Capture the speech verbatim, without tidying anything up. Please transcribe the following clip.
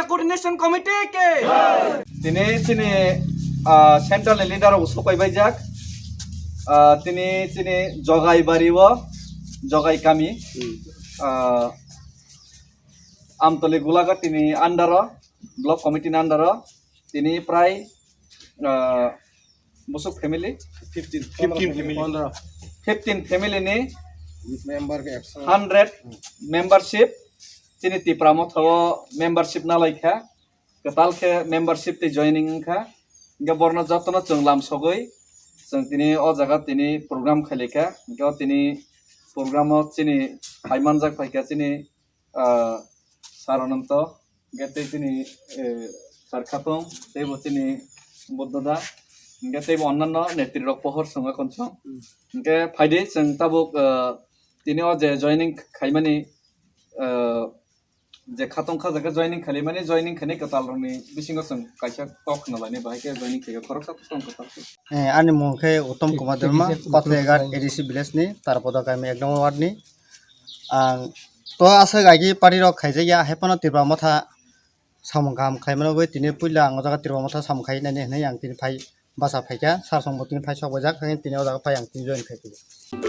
Coordination Committee ke. Tini chini, ah, central ni leader rok sopai baijak. Ah, tini chini Jogai bari o, Jogai kami. Ah, Amtoli Gulaga tini under o, block committee ni under o. Tini prai, ah, busuk family, fifteen, fifteen family. Fifteen family ni member ke ekso. Hundred membership, chini Tipra Motha o membership na laikha, kwtal khe membership tei joining wngkha. Hingke borno jotono chwng lam sogwi, chwng tini o jaga tini program khailai kha. Hingke o tini program o chini hai manjak phaikha chini, ah, Sir Ananto, hingke tei chini, eh, Sir Khatong, tei bo chini Buddha da, hingke tei bo onnanno netri rok pohor swngo konsong. Hingke phaidi chwng tabuk, eh, tini o je joining khaimani, eh, je khatong kha jaga joining khaimani, joining khainai kwtal rokni bisingo chwng kaisa kok khna lainai bahai khe joining khaio khoroksa tong kwtal khe. Eh, ani mung khe Uttom Kumar Debbarma, Pathliaghat A D C village ni, Tarpoda kami ek number ward ni. Ang to aswk agi party rok khaijak ya, hai phano Tipra Motha samung kaham khlaimano bagwi tini puila ang o jaga Tipra Motha samung khai nani hinwi ang tini phai bacha phaikha, sir song bo tini phai sok baijak, tini o jaga phai ang tini join khai phai.